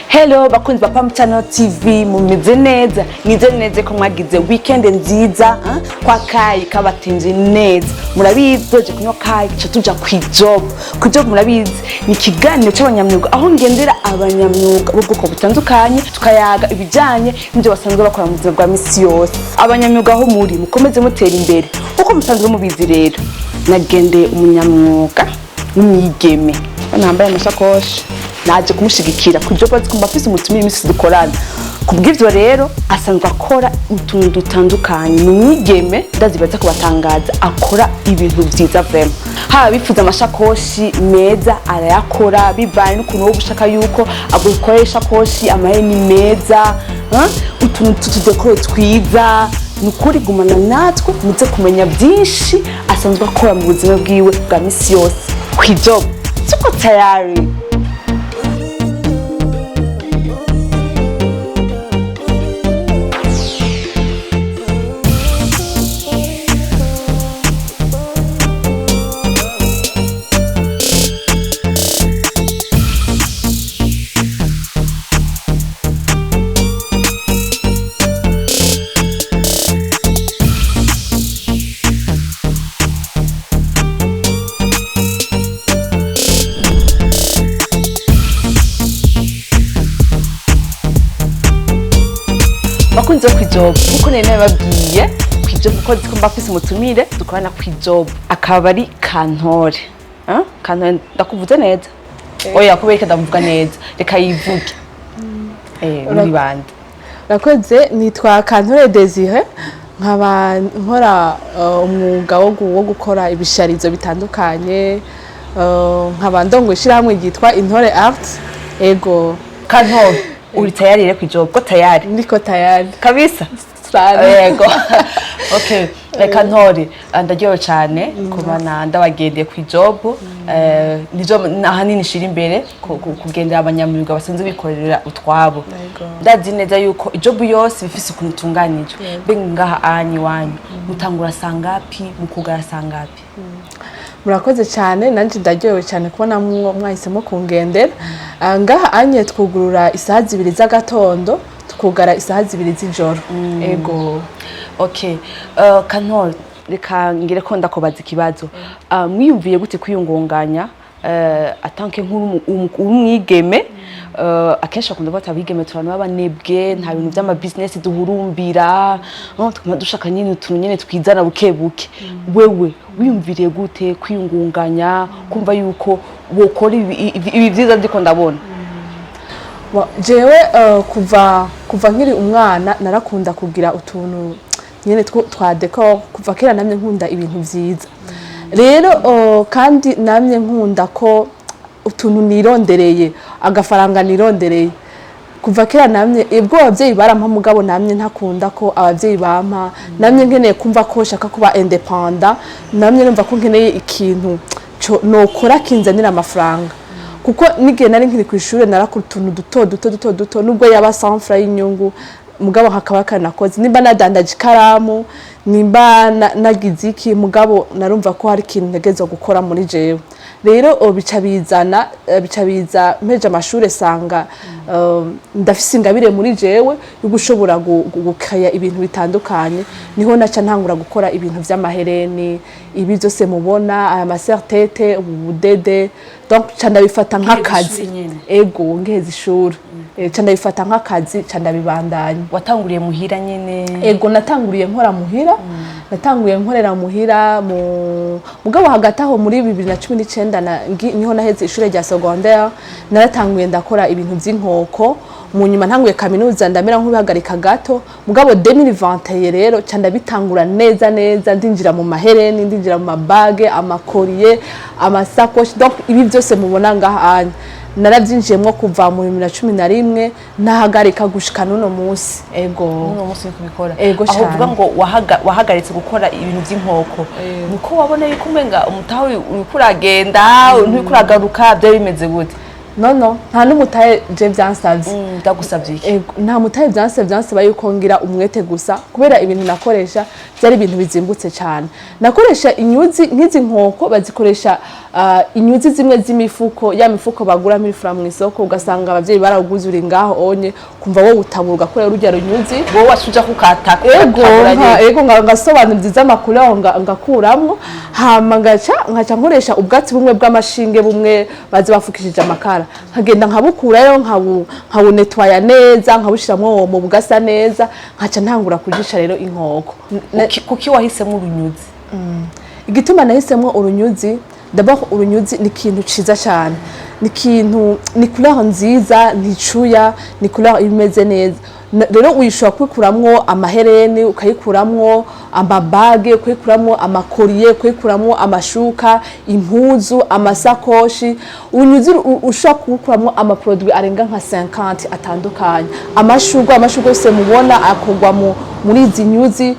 Hello bakunzi ba Pam Channel TV, mumeze neza? Nize neza ko mwagize weekend nziza, kwa kayi kabatinze neza. Murabizi, doje kunywa kayi ca tuja kwi job. Kwi job, murabizi, ni ikiganiro c'abanyamyuga aho ngendera abanyamyuga b'ubwoko butandukanye, tukayaga ibijanye n'ivyo basanzwe bakora mu buzima bwa misi yose. Abanyamyuga aho muri, mukomeze mutera imbere uko musanzwe mubizi. Rero nagendeye umunyamwuga w'umwigeme nambaye amashakoshi, naje kumushigikira ku job, azi ko mbafise umutumire imisi dukorana. Kubw'ivyo rero asanzwe akora utuntu dutandukanye. Ni umwigeme, ndazi baza kubatangaza, akora ibintu vyiza vraiment. Haba bifuza amashakoshi meza, arayakora bivanye n'ukuntu wowe ushaka yuko agukorera ishakoshi, amaheni meza, utuntu tw'utudekoro twiza. Ni ukuri, gumana natwe muze kumenya byinshi asanzwe akora mu buzima bwiwe bwa misi yose. Kwi job tuko tayari. Bakunzi bo kwi job, nkuko nari nabibabwiye, kwi job kuko nzi ko mbafise umutumire dukorana kwi job, akaba ari Kantore. Kantore, ndakuvuze neza? Oya, kubera ndamuvuga neza, reka yivuge. Muri bande? Rakoze, nitwa Kantore Desire, nkaba nkora umwuga wo gukora ibisharizo bitandukanye, nkaba ndongo ishyirahamwe ryitwa Intore Art. Ego. Kantore, uri tayari rero kwi job? Ko tayari? Ndiko tayari. Kabisa? Sana. Yego, okay. Reka Ntore, ndaryohewe cyane kuba ndabagendeye ku job. Nivyo ahanini nshira imbere, kugendera abanyamwuga basanzwe bikorera utwabo. Ndazi neza yuko i job yose bifise ukuntu itunganijwe. Mbe ngaha anyi iwanyu mutangura sangapi, mukugara sangapi? Murakoze cyane, nanjye ndaryohewe cyane kubona mwahisemo kungendera. Ngaha anye twugurura isaha 2 z'agatondo, tukugara isaha 2 z'ijoro. Ego. Okay, Kantore, reka ngire ko ndakubaza ikibazo. Mwiyumviye gute kwiyungunganya atanke nk'umwigeme? Akenshi bakunda kuvuga ati abigeme turi abantu b'abanebwe, nta bintu by'ama business duhurumbira, no, tukaba dushaka nyine utuntu nyine twizana buke buke. Wewe wiyumviriye gute kwiyungunganya, kumva yuko wokora ibi vyiza ndiko ndabona? Jewe kuva nkiri umwana narakunda kugira utuntu nyene twa décor. Kuva kera namye nkunda ibintu vyiza. Rero kandi namye nkunda ko utuntu nirondereye, agafaranga nirondereye. Kuva kera namye ubwo abavyeyi barampa, mugabo namye ntakunda ko abavyeyi bampa. Namye nkeneye kumva ko shaka kuba indépendant, namye numva ko nkeneye ikintu nokora kinzanira amafaranga, kuko n'igihe nari nkiri ku ishuri narakora utuntu duto duto duto duto, nubwo yaba 100 francs y'inyungu, mugabo hakaba kanakoze, nimba nadandaje ikaramu, nimba nagize iki, mugabo narumva ko hari ikintu ntegerezwa gukora muri jewe. Rero bica bizana, bica biza mpeje amashuri, sanga ndafise ingabire muri jewe yo gushobora gukaya ibintu bitandukanye. Niho naca ntangura gukora ibintu vy'amahereni, ibi byose mubona, aya ma serre-tête, ubu budede. Donc ca ndabifata nk'akazi. Ishuri nyene. Ego, ngiheza ishuri. Ca ndabifata nk'akazi, ca ndabibandanya. Watanguriye muhira nyene? Ego, natanguriye nkora muhira, natanguriye nkorera muhira mu mugabo hagati aho muri 2019 niho naheze ishure rya secondaire, naratanguye ndakora ibintu vy'inkoko. Mu nyuma ntanguye kaminuza ndamera nk'ubihagarika gato, mugabo 2021 rero ca ndabitangura neza neza, ndinjira mu mahereni, ndinjira mu ma bagues, ama colliers, amasakoshi. Donc ibi byose mubona ngaha anya narabyinjiyemwo kuva mu 2011, ntahagarika gushika n'uno munsi. Ego. Uno munsi uri kubikora? Ego. Aho uvuga Cane. ngo wahagaritse gukora ibintu by'inkoko, niko wabona yuko umenga umutahe uriko uragenda nturiko uragaruka? Byari bimeze gute? No, nta n'umutahe je vyansavye. Ndagusavye iki? Ego, nta mutahe vyansavye, vyansaba yuko ngira umwete gusa, kubera ibintu nakoresha byari ibintu bizimbutse cyane. Nakoresha inyuzi nk'izi nkoko bazikoresha. Inyuzi zimwe z'imifuko, ya mifuko bagura 1000 francs mu isoko, ugasanga abavyeyi barawuguze uri ngaho onye, kumva wowe utabura ugakora rurya runyuzi. Wowe wasuja kukata? Ego, ego, ngasobanura iz'amakuru aho, ngakuramwo, hama ngaca nkoresha ubwatsi bumwe bw'amashinge, bumwe bazi bafukishije amakara, nkagenda nkabukurayo, nkabunetwaya neza, nkabushiramwo omo bugasa neza, nkaca ntangura kujisha rero inkoko. Kuki wahisemo urunyuzi? Igituma nahisemwo urunyuzi, d'abord urunyuzi ni ikintu ciza cyane, ni ikintu, ni couleur nziza, nticuya, ni couleur imeze neza. Rero uyishobora kwikuramwo amahereni, ukayikuramwo amabage, ukayikuramwo ama collier, ukayikuramwo amashuka, impuzu, amasakoshi. Urunyuzi ushobora kuwukuramwo ama produit arenga nka 50 atandukanye. Amashurwe yose mubona akorwa muri izi nyuzi.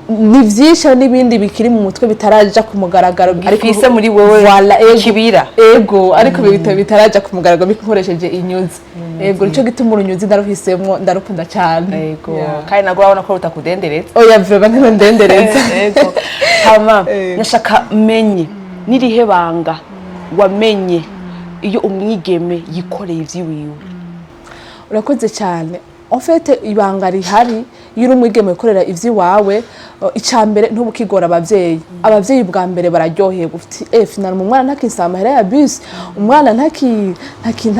Ni vyinshi n'ibindi bikiri mu mutwe bitaraja ku mugaragaro. Gifise muri wewe. Voilà, ego. Kibira. Ego, ariko bitaraja ku mugaragaro bikoresheje inyuzi. Ego, nico gituma urunyuzi ndaruhisemwo, ndarukunda cyane. Ego. Yeah. Kandi nabwo urabona ko rutakudendereza. Oya, vraiment ntirondendereza. Ego. Hama nashaka menye nirihe banga wamenye iyo umwigeme yikoreye ivyiwiwe? Urakoze cyane. En fait, ibanga rihari iyo uri umwigeme wikorera ivy'iwawe, icya mbere ntubukigora abavyeyi. Abavyeyi bwa mbere bararyoherwa, ufite finalement umwana ntakinsaba amahera ya bus, umwana ntaki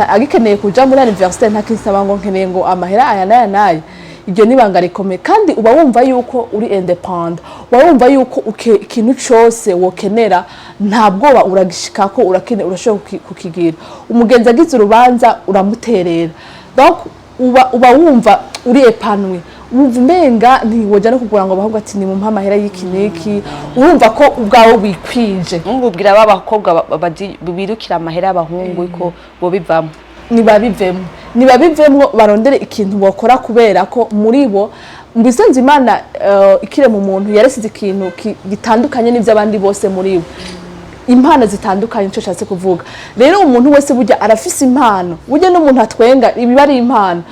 agikeneye kuja muri université, ntakinsaba ngo nkeneye ngo amahera aya n'aya n'aya. Iryo ni ibanga rikomeye, kandi uba wumva yuko uri indépendant, uba wumva yuko ikintu cyose wokenera nta bwoba, uragishikako, urashobora kukigira. Umugenzi agize urubanza uramuterera. Donc uba wumva uri épanoui, wumva umenga ntiwoja no kugura ngo ahubwo ati nimumpe amahera y'iki n'iki, urumva ko ubwawe wikwije. Mubwira ba bakobwa birukira amahera y'abahungu ko bo bivamo. Nibabivemwo, barondere ikintu bokora, kubera ko muri bo mu bisanzwe Imana ikirema umuntu yarasize ikintu gitandukanye n'ivy'abandi bose muri bo, impano zitandukanye. Nico nshatse kuvuga. Rero umuntu wese burya arafise impano, burya n'umuntu atwenga ibiba ari impano.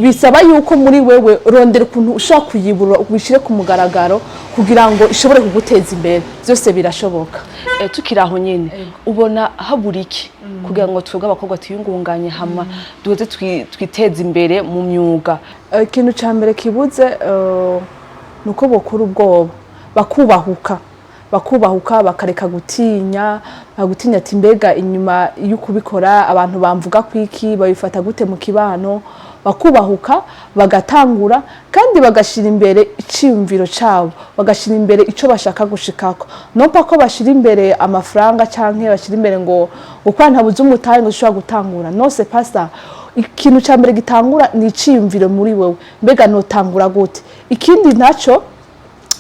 Bisaba yuko muri wewe rondera ukuntu ushobora kuyibura, ubishire ku mugaragaro kugira ngo ishobore kuguteza imbere. Byose birashoboka. Tukiri aho nyene, ubona habura iki kugira ngo twebwe abakobwa twiyungunganye, hama duheze twiteze imbere mu myuga? Ikintu ca mbere kibuze ni uko bokura ubwoba, bakubahuka, bakareka gutinya, bagutinya ati mbega inyuma yo kubikora abantu bamvuga kwiki, babifata gute mu kibano? Bakubahuka bagatangura, kandi bagashira imbere iciyumviro cabo, bagashira imbere ico bashaka gushikako, non pas ko bashira imbere amafaranga canke bashira imbere ngo kwa ntabuze umutahe ngo ushobora gutangura. Non, c'est pas ça. Ikintu ca mbere gitangura ni iciyumviro muri wewe: mbega notangura gute? Ikindi naco,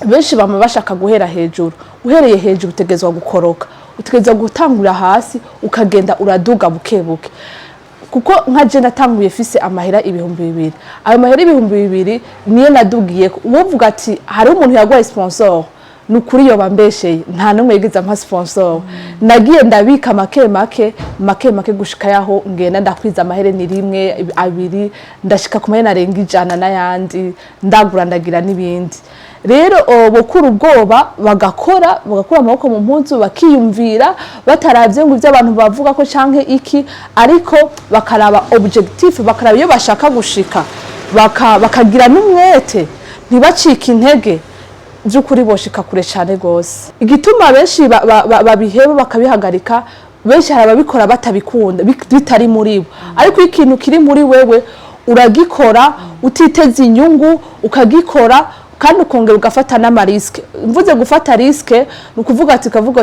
benshi bama bashaka guhera hejuru. Uhereye hejuru utegerezwa gukoroka, utegerezwa gutangura hasi, ukagenda uraduga buke buke. Kuko nka je natanguye fise amahera 2000. Ayo mahera 2000 niyo nadugiye. Uwovuga ati hari umuntu yaguhaye sponsor, ni ukuri yoba mbesheye, nta n'umwe yigeze ampa sponsor. Nagiye ndabika make make make make gushika yaho ngenda ndakwiza amahere, ni rimwe, abiri, ndashika ku mahera arenga 100 n'ayandi, ndagura, ndagira n'ibindi. Rero bokura ubwoba, bagakora, bagakura amaboko mu mpuzu, bakiyumvira bataravye ngo ivyo abantu bavuga ko canke iki, ariko bakaraba objectif, bakaraba iyo bashaka gushika, bakagira n'umwete, ntibacike intege. By'ukuri boshika kure cyane gose. Igituma benshi babiheba bakabihagarika, benshi hari ababikora batabikunda, bitari muri bo. Ariko iyo ikintu kiri muri wewe uragikora utiteze inyungu, ukagikora kandi ukongera ugafata n'ama risques. Mvuze gufata risque, ni ukuvuga ati ukavuga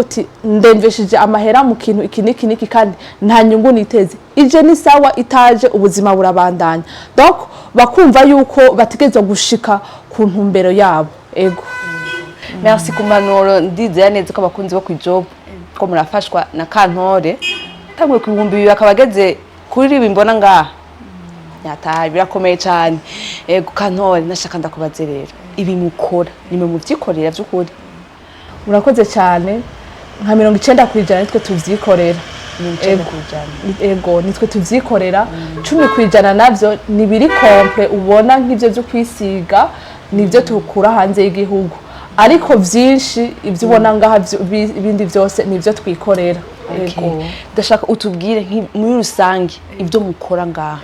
uti ndemvesheje amahera mu kintu iki n'iki n'iki, kandi nta nyungu niteze, ije ni sawa, itaje ubuzima burabandanya. Donc bakumva yuko bategerezwa gushika ku ntumbero yabo. Ego. Merci ku mpanuro. Ndizera neza ko abakunzi bo ku job ko murafashwa na Kantore. Tanguye ku 2000 akaba ageze kuri ibi mbona ngaha, yataye, birakomeye cyane. Ego Kantore, nashaka ndakubaze rero, ibi mukora nimwe muvyikorera by'ukuri? Murakoze cyane. Nka 90% nitwe tuvyikorera. 90%? Ego, nitwe tuvyikorera. 10% navyo ni biri complet ubona nk'ivyo vyo kwisiga, nivyo tukura hanze y'igihugu. Ariko vyinshi ibyo ubona ngaha, ibindi byose nibyo twikorera. Ego. Ndashaka utubwire muri rusange ibyo mukora ngaha.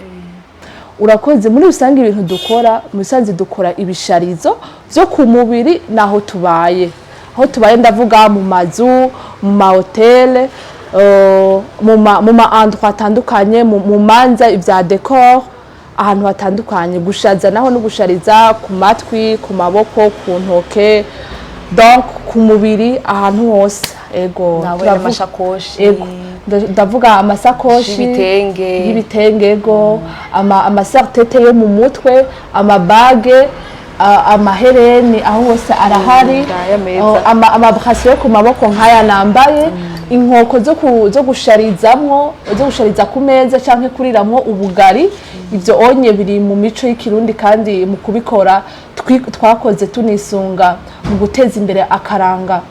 Urakoze. Muri rusange ibintu dukora, mu rusange dukora ibisharizo byo ku mubiri n'aho tubaye. Aho tubaye ndavuga mu mazu, mu mahoteli, mu ma endroit atandukanye, mu manza, ibya décor ahantu hatandukanye. Gushaza naho no gushariza ku matwi, ku maboko, ku ntoke, donc ku mubiri ahantu hose. Ego. Nawe n'amashakoshi. Ego. Ndavuga amasakoshi y'ibitenge. Y'ibitenge, ego, ama serre-tête yo mu mutwe, ama bagues, amahereni, aho hose arahari. Ngaya meza. Oh, ama bracelets yo ku maboko nk'aya nambaye, inkoko zo gusharizamwo, zo gushariza ku meza canke kuriramwo ubugari. Ivyo onye biri mu mico y'ikirundi, kandi mu kubikora twakoze tunisunga mu guteza imbere akaranga,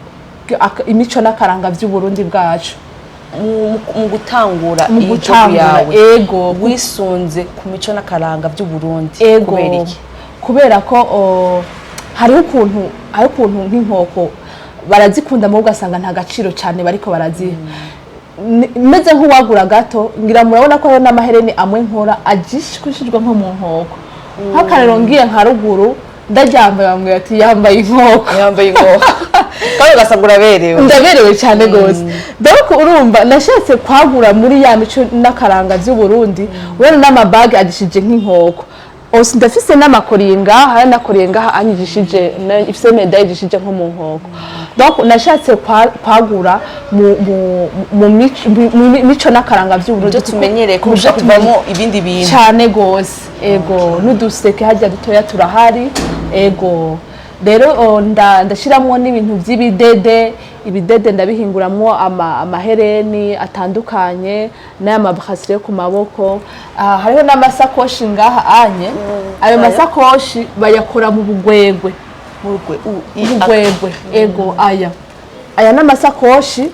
imico n'akaranga vy'Uburundi bwacu. Mu gutangura Mu iyi job gutangura, yawe, ego. wisunze ku mico n'akaranga by'Uburundi? Ego. Kubera iki? Kubera ko hariho ukuntu nk'inkoko barazikunda, mu ugasanga nta gaciro cyane bariko baraziha. Meze nk'uwagura gato, ngira murabona ko hariho n'amahereni amwe nkora ajishwishijwe nko mu nkoko. Nk'akarero ngiye nka ruguru ndaryambaye, bambwira ati: "Yambaye inkoko." Yambaye inkoko, kandi ugasanga uraberewe. Ndaberewe cyane gose. Donc urumva nashatse kwagura muri ya mico n'akaranga vy'Uburundi. Urabona n'ama bagues agishije nk'inkoko. Osi ndafise n'ama colliers ngaha, hari na collier ngaha anyigishije, ifise médaille igishije nko mu nkoko. Donc nashatse kwagura mu mico n'akaranga vy'Uburundi Ibyo tumenyereye Mu kurusha byo kuvamo ibindi bintu. Cyane gose, ego. N'uduseke harya dutoya turahari, ego. Rero ndashiramwo n'ibintu by'ibidede. Ibidede ndabihinguramwo amahereni atandukanye n'aya ma bracelets yo ku maboko. Hariho n'amasakoshi ngaha anye. Ayo masakoshi bayakora mu bugwegwe. Ubugwegwe, ego. Aya n'amasakoshi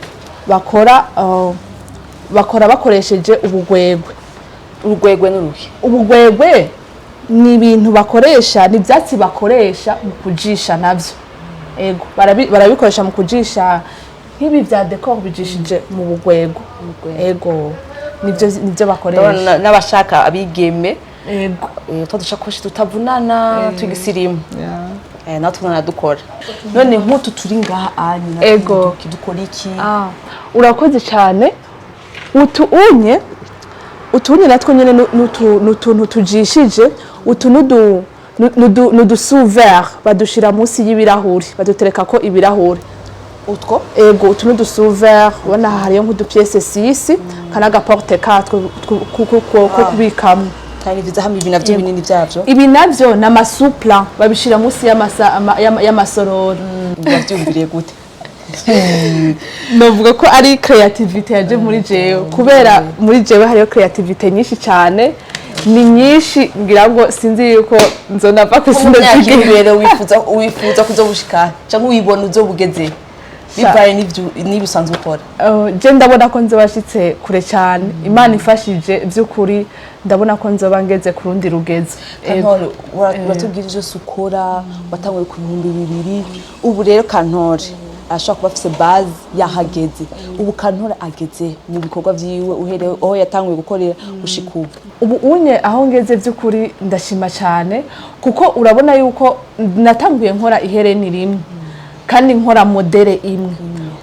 bakora bakoresheje ubugwegwe. Urugwegwe n'uruhe? Ubugwegwe ni ibintu bakoresha, ni ibyatsi bakoresha mu kujisha navyo. Ego, barabikoresha mu kujisha nk'ibi bya décor bijishije mu bugwego. Ego, nivyo bakoresha. Ndabona n'abashaka abigeme Ego. Twa dushakoshi tutavunana tw'igisirimu, natwe tunanadukora. None nk'utu turi ngaha anye, Ego. dukora iki? Ah, urakoze cyane. Utu unye natwo nyene n'utuntu tujishije. Utu nudu sous-verre badushira munsi y'ibirahuri, badutereka ko ibirahuri. Utwo? Ego, utu nudu sous-verre. Ubona aha hariyo nk'udu pièces 6 kana agaporte katwo ko kubikamwo. Kandi vyiza hamwe ibi navyo binini vyavyo? Ibi navyo ni ama sous-plats, babishira munsi y'amasorori. Wavyumviriye gute? Novuga ko ari créativité yaje muri jewe, kubera muri jewe hariyo créativité nyinshi cyane, ni nyinshi, ngira ngo sinzi yuko nzonava ku Mu myaka sindazigira. iri rero wifuza kuzobushika cyangwa wibona uzobugeze bivaye n'ivyo niba usanzwe ukora? Je ndabona ko nzoba nshitse kure cyane, Imana ifashije. By'ukuri ndabona ko nzoba ngeze ku rundi rugezo. Ego. Kantore, uratubwira ivyo ukora, watanguye ku 2000. Ubu rero Kantore ashobora kuba afise base yahageze. Ubu Kantore ageze mu bikorwa vyiwe, uhereye aho yatanguye gukorera gushika ubu? Ubu unye aho ngeze, by'ukuri ndashima cyane, kuko urabona yuko natanguye nkora ihereni rimwe kandi nkora modèle imwe.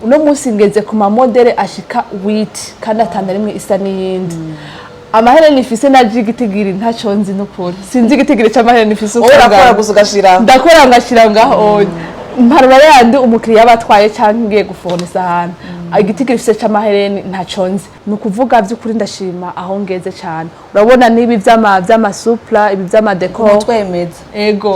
Uno munsi ngeze ku ma modèles ashika 8, kandi atanu rimwe isa n'iyindi. Amahereni ifise na jigitigiri ntacyo nzi, n'ukuri sinzi igitigiri c'amahereni ifise uko Wowe urakora angana. gusa ugashira. Ndakora ngashira ngaho, mparura yandi umukiriya aba atwaye cyangwa ngiye gufurnisa ahantu. Igitigiri ifise c'amahereni ntaco nzi. Ni ukuvuga by'ukuri ndashima aho ngeze cyane. Urabona n'ibi vy'ama sous-plats, ibi vy'ama décor. Twemeza. Ego,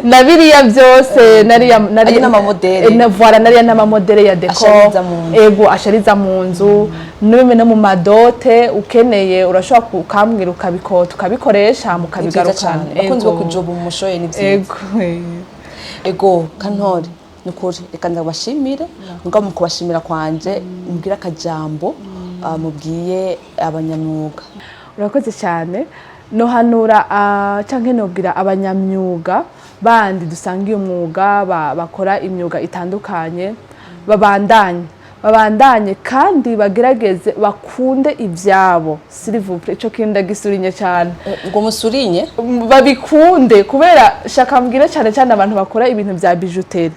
na biriya byose nariya nariya. Ayo n'ama modèles. Na voilà, nariya n'ama modèles ya décor. Ashariza mu nzu. Ego, ashariza mu nzu n'bimwe no mu ma dots. Ukeneye urashobora kukambwira, ukabikota, ukabikoresha, Ni vyiza mukabigarukana. cane, bakunzi bo Ego. kujoba umushoye, ni vyiza. Ego. Ego Kantore, nukuri reka ndabashimire. Mugabo mu kubashimira kwanje, mbwira akajambo mubwiye abanyamwuga. Urakoze cyane. Nohanura canke nobwira abanyamyuga Bandi dusangiye umwuga, bakora imyuga itandukanye, babandanye, babandanye kandi bagerageze bakunde ibyabo, s'il vous plaît. Ico kintu ndagisurinye cyane. Ngo musurinye. Babikunde, kubera shaka mbwire cyane cyane abantu bakora ibintu bya bijouterie,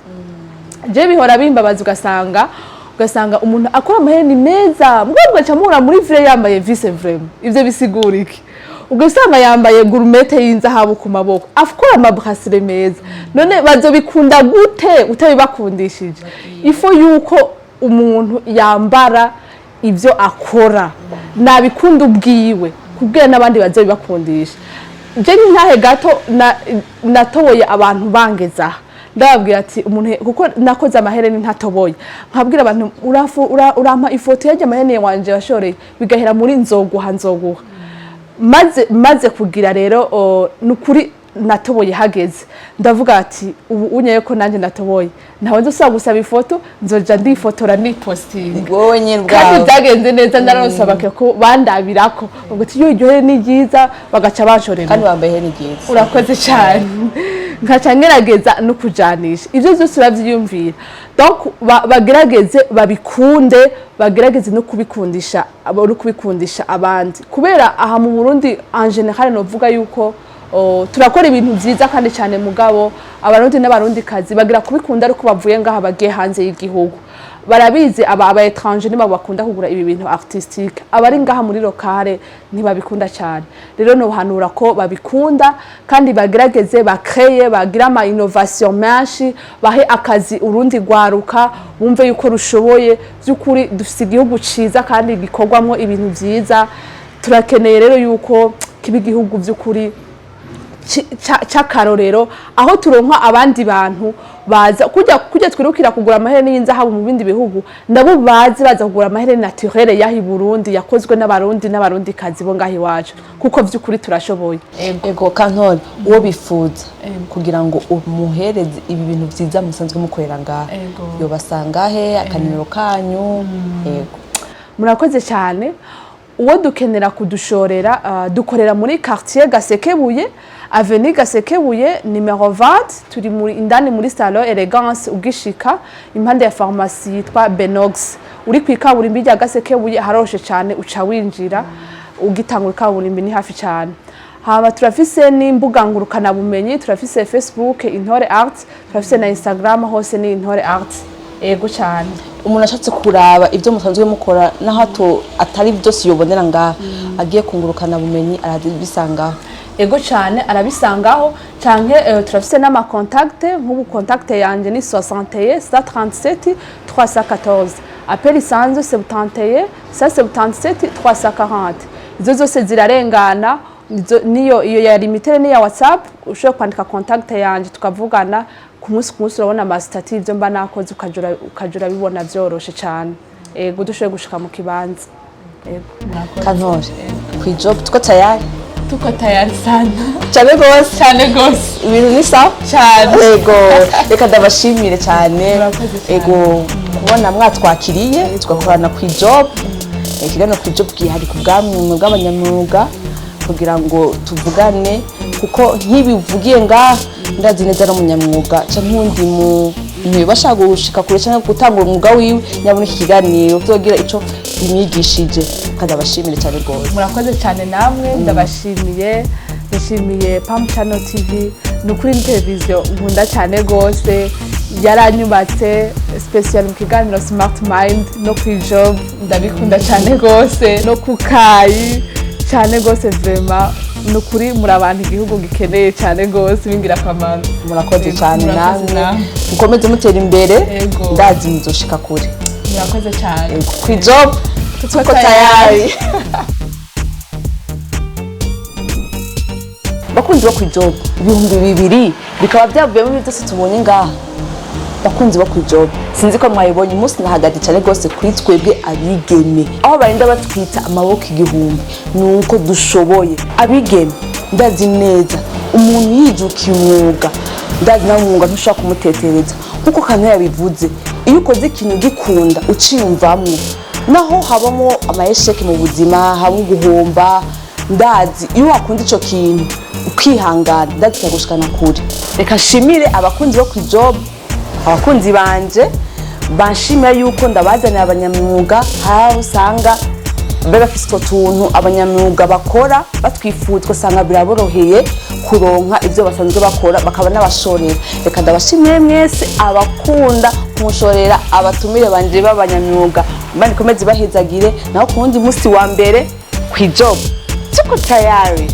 je bihora bimbabaza, ugasanga umuntu akora amahereni meza, mugabo ugaca muhura muri vrai yambaye vice. Vraiment, ivyo bisigura iki? Ugasanga yambaye gourmette y'inzahabu ku maboko, akora ama bracelets meza. None bazobikunda gute utabibakundishije? Il faut yuko umuntu yambara ibyo akora, nabikunda ubwiwe kubwira n'abandi bazobibakundisha. Je ntahe gato natoboye abantu bangeza aha, ndababwira ati umuntu, kuko nakoze amahereni ntatoboye, nkabwira abantu urampa ifoto y'ajya amahereni wanje washoreye, bigahera muri nzoguha, nzoguha. Maze kugira rero nukuri natoboye hageze, ndavuga ati ubu unyeye ko nanjye natoboye, ntawe nzosaba gusaba ifoto, nzoja ndifotora nipostinga. Wowe nyine Kandi ubwawe. Byagenze neza, ndaronse abakiriya ko bandabirako ubwo ati yo iryo ni ryiza, bagaca banshorera. Kandi wambaye ihene ryiza. Urakoze cyane. Nkaca ngerageza no kujanisha ibyo byose, urabyiyumvira. Donc bagerageze babikunde, bagerageze no kubikundisha abandi, kubera aha mu Burundi en général novuga yuko turakora ibintu byiza kandi cyane, mugabo Abarundi n'Abarundi kazi bagira kubikunda ariko bavuye ngaha bagiye hanze y'igihugu. Barabizi, aba étrangers nibo bakunda kugura ibi bintu artistique, abari ngaha muri locale ntibabikunda cyane. Rero nohanura ko babikunda kandi bagerageze bakreye, bagira ama innovation menshi, bahe akazi urundi rwaruka, bumve yuko rushoboye. By'ukuri dufite igihugu ciza kandi gikorwamwo ibintu vyiza. Turakeneye rero yuko kiba igihugu by'ukuri c'akarorero, aho turonka abandi bantu baza kujya twirukira kugura amahereni y'inzahabu mu bindi bihugu, nabo bazi baza kugura amahereni naturel y'aha i Burundi, yakozwe n'Abarundi n'Abarundi kazi bo ngaha iwacu, kuko vy'ukuri turashoboye. Ego Kantore, uwo bifuza kugira ngo umuhereze ibi bintu vyiza musanzwe mukorera ngaha, yobasanga he? Akanimero kanyu? Ego. Murakoze cyane. Uwo dukenera kudushorera, dukorera muri quartier Gasekebuye, avenue Gasekebuye numéro 20. Turi muri indani muri salon Elegance, ugishika impande ya pharmacie yitwa Benox, uri ku ikaburimbi rya Gasekebuye, haroshe cyane, uca winjira ugitangura ikaburimbi, ni hafi cyane. Haba turafise n'imbuga ngurukanabumenyi, turafise Facebook Intore Art, turafise na Instagram, hose ni Intore Art. Ego cyane. Umuntu ashatse kuraba ibyo musanzwe mukora, naho atari byose yobonera ngaha, agiye kungurukana bumenyi arabisangaho? Ego cyane, arabisangaho. Canke turafise n'ama contact, nk'ubu contact yanje ni 61 137 314, appel isanzwe 71 177 340. Izo zose zirarengana. Niyo iyo ya limitere niya WhatsApp, ushobora kwandika contact yanje tukavugana ku munsi ku munsi, urabona ama statuts y'ivyo mba nakoze, ukaja urabibona vyoroshe cane. Ego, dushoboye gushika mu kibanza. Ego. Kantore, kwi job tuko tayari? Tuko tayari sana. Cyane rwose. Cyane rwose. Ibintu ni sawa. Cyane. Ego, reka ndabashimire cyane. Murakoze cyane. Ego, kubona mwatwakiriye tugakorana ku job, ikiganiro ku job gihari ku bwamwe bw'abanyamwuga kugira ngo tuvugane, kuko nk'ibivugiye ngaha ndazi neza n'umunyamwuga canke uwundi muntu yoba ashaka gushika kure canke gutangura umwuga wiwe, nyabona iki kiganiro tuzogira ico bimwigishije. Kandi abashimire cyane rwose. Murakoze cyane namwe, ndabashimiye. Ndashimiye Pam Channel TV, ni ukuri ni televiziyo nkunda cyane rwose, yaranyubatse, special mu kiganiro Smart Mind no ku job, ndabikunda cyane rwose, no ku kayi cyane rwose. Vraiment, ni ukuri muri abantu igihugu gikeneye cyane rwose, b'ingirakamaro. Murakoze cyane. Murakoze. Namwe. Namwe. Mukomeze mutera imbere. Ego. Ndazi muzoshika kure. Murakoze cyane. Ego, ku job Tuko tuko tayari. tayari. Bakunzi bo ku job, 2000 bikaba byavuyemo ibi byose tubonye ngaha. Bakunzi bo ku job, sinzi ko mwayibonye umunsi nahagaze cyane rwose kuri twebwe abigeme, aho barinda batwita amaboko igihumbi, ni uko dushoboye abigeme. Ndazi neza umuntu yijukiye umwuga, ndazi nawe umwuga ntushobora kumutetereza. Nk'uko Kano yabivuze, iyo ukoze ikintu ugikunda uciyumvamwo, naho habamo ama échecs mu buzima, habamo guhomba, ndazi iyo wakunda ico kintu ukihangana, ndazi kikagushikana kure. Reka nshimire abakunzi bo ku job, abakunzi banje banshimira yuko ndabazanira abanyamwuga. Hari aho usanga babe bafise utwo tuntu abanyamwuga bakora batwifuza, ugasanga biraboroheye kuronka ibyo basanzwe bakora, bakaba n'abashorera. Reka ndabashimire mwese abakunda kunshorera abatumire banje b'abanyamwuga. Imana ikomeze ibahezagire. Naho ku wundi munsi wa mbere ku ijob, tuko tayari.